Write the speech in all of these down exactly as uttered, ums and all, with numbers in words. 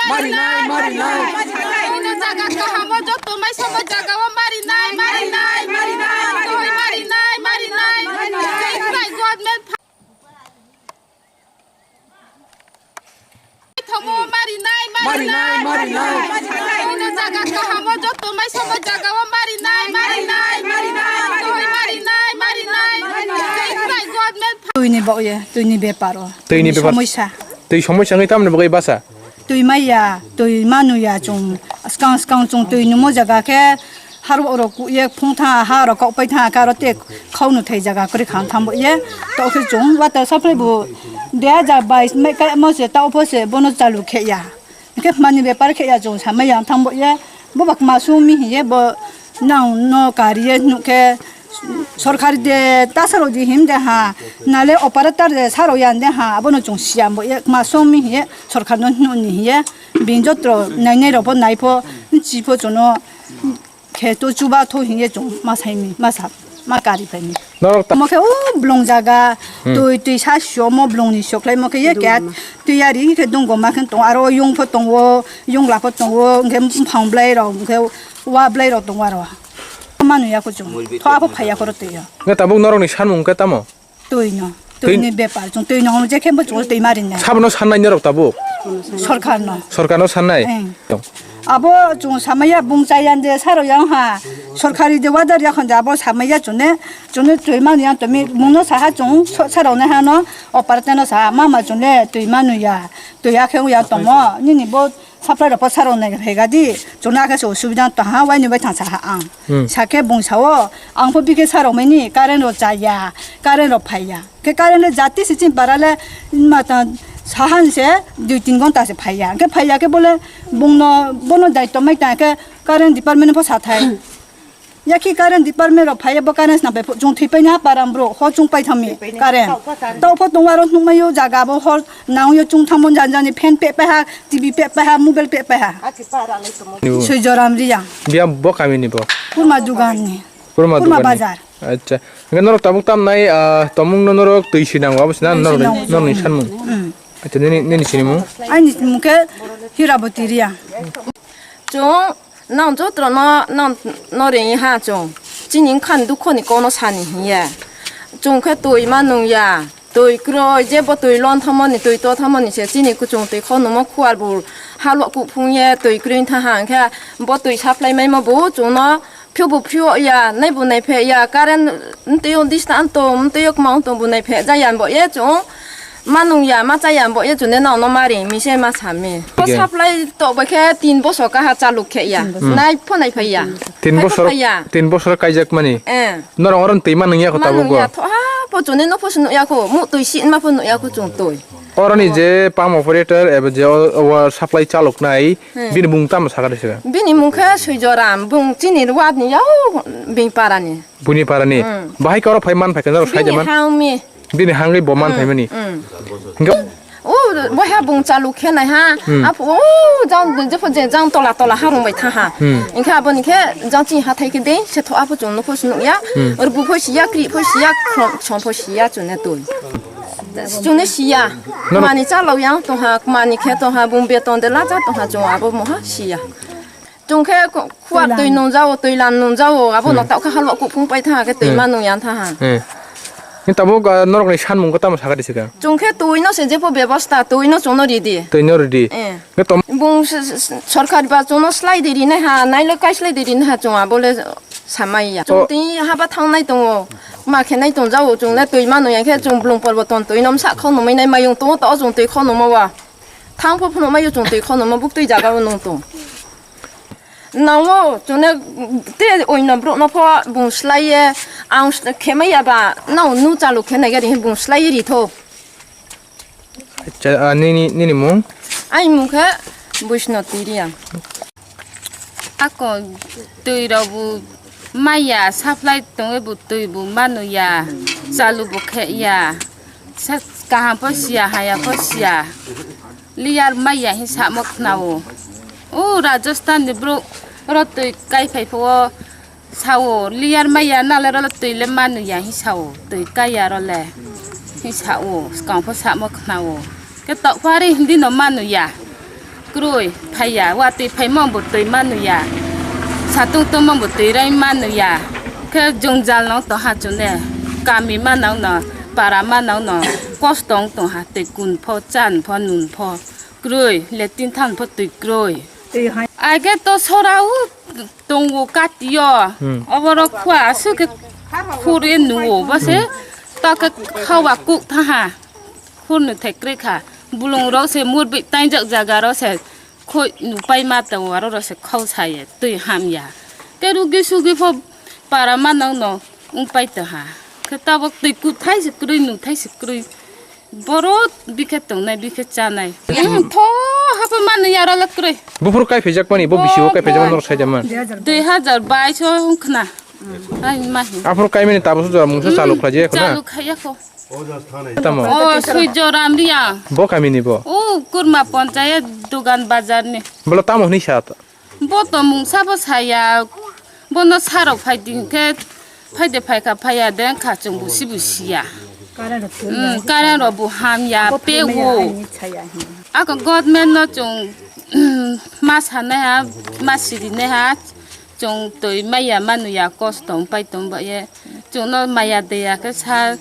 Mari nai, mari nai. Ini jaga kaham o joto mai sama jaga o mari nai, mari nai, mari nai. Mari nai, mari nai. Ini government Thomo mari nai, mari nai, mari nai. Ini jaga kaham o joto mai sama jaga o mari nai, mari nai, mari nai. Mari nai, mari nai. Ini government Twi ni bo ye, twi ni bepar o. Twi ni bepar. Somosya. Twi somosya wngwi tamni bagwi basa? Twi maya, twi manu ya chwng. Skang skang chwng twi numo jaga khe harok rok ku ye phung tha ha rok kok pai tha ka ro te khau nu thai jaga kri khang tham bo ye. To khe chwng water supply bo dui hajar bais mai ka mo se ta opho se bono chalu khe ya. Hingke mani bepar khe ya chwng samai yang thang bo ye, bo ba kma sumi hiye bo nang no kari ye nuk khe sorkari de ta saro di him de ha, nale operator de saro yan de ha, abono chwng siyam bo ye kma sumi hiye sorkar no nuk ni hiye bin jotro nai nai rok bo nai pho chi pho chwng no. Khe to chuba tho hingye chwng ma saini, ma sa, ma kari phaini. Norok ta- Omo khe o blong jaga, Hmm. twi, twi sa sio mo blong ni sok lai mo khe ye kya twi yari khe dong goma khe tong aro yung pho tongo, yung la pho tongo, hingkhe buphang blai rok, hingkhe wa blai rok tongo aro. Manu ya ko chwng, tho apho phai ya ko ro twi yo. Nge tabuk norok ni sanmung khe tamo? Twi no, Twi- twi ni bepar, chwng twi no je khe bo chwng twi mari na. Sabono sannai norok tabuk? Sorkar no. Sorkar no sannai? Eng. Abo chwng samaya bung chayan je saro yang ha. Sorkari de wadar ya khon de abo samaya chwng ne, chwng ne twi mani yang to mi mung no saha chwng so-, saro ne ha no, opar te no saha mama chwng ne twi manu ya. Twi ya khe ya tomo, nini bo Supply rok pho saro nai phai ga di, chwng no akhe se osubida tong ha, waini bai thang sa ha ang. Hmm. Sakhe bung sao, ang pho bikhe saro mani current rok cha ya, current rok phai ya. Khe current le jati se chini para le ma ta sahan se dui tin ghonta se phai ya. Khe phai ya khe bole bung no bono daityo mai ta khe current department pho sa thai. Yakhe current department rok phaiya bo current swnam pai chwng thwi paina param bro ho chwng pai thangmi current. Tau pho tong aro nukmai o jaga bo hor nang yo chwng thangmo jan jani fan pe pai ha, T V pe pai ha, mobile pe pai ha. Swijoram Riyang. Biya bo kami ni bo. Kurma dugan ni. Kurma Kurma dugan ni. Bazar. Acha. Hingke norok tabuk tam nai, ah, tomung no norok twi si nango abo sina norok ni sanmung. Hmm. Acha nini, nini sini mung? Ani mung khe Hiraboti Riyang. Chwng nang jotono nang no ring ha chwng. Chini wngkha ni dukho ni kono sani hiya. Chwng khe twi ma nung ya. Twi kroi je bo twi lon thamo ni twi to thamo ni se chini kuchung twi kho numo khuar bu halo kuphung ye twi kroi tha ha hwnkhe bo twi supply mai ma bu chwng no phio bu phio ya nai bu nai phe ya current twi o dista anto twi o kwma anto bu nai phe ja ya bo ye chwng. Ma nung ya, ma cha ya, bo ye chwng de nang no ma ring mi se ma sa mi. Bo supply tok bai khe tin bosor kaha chaluk khe ya. Tin bosor. Nai pho nai phai ya. Tin bosor, phai ya. Tin bosor kaijak mani. Eh. Norok oro twi ma nung ya ko tabuk bo. Ma nung ya, tho ha, bo chwng de no pho se nuk ya ko, mu twi si ma pho nuk ya ko chwng twi. Oro ni je pump operator eba je o, o supply chaluk nai, hmm, bini mung tamo sakha de se. Bini mung khe Swijoram, bung chini ward ni yao bini para ni. Bini para ni. Hmm. Bahai khe oro phai man phai khe norok sai de man. Bini hang mi. Bini hangwi bo man phaimani. Mm. Hingke o boha bung chalu khe nai ha. Hmm. Apo o jang jepho je jang tola tola harung bai tha ha. Hmm. Hingke aboni khe jang chini hathai khe de se tho apo chwng nukho se nukya. Hmm. Rbu pho siya, kri pho siya, khrom, khrom pho siya chwng ne twi. Chwng ne siya. Nono. Mani chalok yang tong ha, mani khe tong ha, bung beton de lacha tong ha chwng abo moha siya. Chwng khe khu-, khuar twi nung jao, twi lan nung jao, abo no tao khe halwa kuphung pai tha khe twi ma nung yang tha ha. Eh. Ni tabuk, ah, norok ni sanmung khe tamo sakha di se khe? Chwng khe twi no se jepho bebosta, twi no chwng no ridi. Twi no ridi. Eh. Khe tom- Bung s-, s-, s-, sorkar ba chwng no slai di rinai ha, nailok kai slai di rinai ha chwng abo le samai ya. Chwng twi haba thang nai tongo, ma khe nai tong jao, chwng le twi ma nung yang khe chwng blung porbo ton twi no msa khau nung mai nai mayung tongo, to chwng twi khau nung ma wa. Thang pho phunuk mai o chwng twi khonoma buk twi jaga o nung tong. Nang o chwng ne te oino brok no pho bung slai ye ang s-, khe mai ya ba nang nu chalu khe nai gari bung slai ye ri tho. Acha, ah, nini, nini mung? Ai mung khe Buisno Tiriang. Ako twi rok bo maya supply tongwi bo twi bo manu ya, chalu bo khe ya, sa-, kaham pho siya, haya pho siya, layar maya hin samo khna o. O Rajasthan ni borok oro twi kai phai pho o sa o, layar maya nalai rok twi le manu ya hin sa o, twi kai ya rok le hin sa o, swkang pho samo khna o. Khe tokphari hindi no manu ya. Kroi phaiya, watwi phaima bo twi manuya. Satung tongma bo twi rai manuya. Khe jwngjal no to hachune. Kami manang no, para manang no. Kosto wng tong ha twi kun pho, chan pho, nun pho. Kroi, letin than pho twi kroi. Age to sora u tongo katio. Hmm. Oborok khua aswk khe khur e nuo bose. Hmm. To khe khawa kuk thaha. Khur nu thek kre kha. Bulung rok se mur bi tainjak jaga rok se khoi nu pai ma tongo aro rok se khau sa ye twi ham ya. Te rugi sugi pho para ma nang no wng pai tong ha. Khe tabok twi kuk thai se kwrwi nu thai se kwrwi. Borok bikhe tongnai, bikhe chanai. Em, tho, hapa mano yara la kwrwi. Buphuru kai phaijakmani, bo bisi o kai phaijakmani norok saida man. Dui hajar bais o wngkhna. Ai, mahi. Aphuru kaimani tabuk jora mungsa chalu khlai jaya khna? Chalu khaiya kho. Tamo? O, sui jora amriya. Bo kamini bo? O, Kurma Panchayat Dugan Bazar ni. Bolo tamo hwnwi sa ta? Bo to mungsa bo saya, bono sarok phai din khe, phaide phaikha phaiya de wngkha chwng busi busiya. Current rok phuru Mm, ya. Current rok bo hamya, Bo pe phuru o. Maya ani chaya hin. Ako government no chwng, ma sanai ha, ma sirinai ha, chwng twi maya manuya kosto wng pai tong ba ye. Chwngno maya deya khe sa,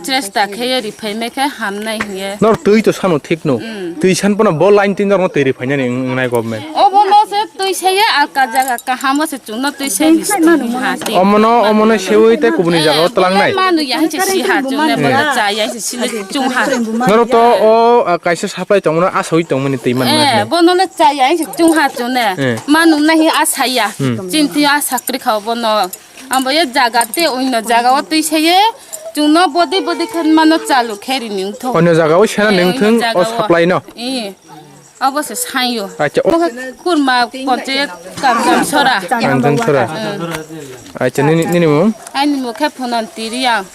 chesta khe ye riphaimai khe hamnai hiye. Nor twi to sano thik no. Mm. Twi san pono bo line tin norno twi riphainani wng-, wngnai government. Obo no se twi se ye alka jaga kaham o se chwngno twi se ri khai manu ha twi. Omono, omono sewi tei kubuni jaga o Eh, tlangnai. Manu ya hinse si ha chwngno Eh. Bono cha ya hinse si le chwng ha. Noro to o, ah, kaisa supply tongmano asawi tongmani twi man Eh, na. Bono le cha ya hinse chwng ha chwngno. Eh. Manu na hi asa ya. Hmm. Chinti asa kri kha bono. Ambo ye jaga te oino jaga o twi saye, chwngno bodi bodi khe mano chalu khe rini wngthok. Oino jaga o sena Eh, ning oino thung, jaga o o. Supply no. Eh, abo se sanyo. Acha, o. Bo khe kurma koche kanjam sora. Kanjam sora. Eh. Acha, nini, nini mung? Ani mung khe phonan tiriya.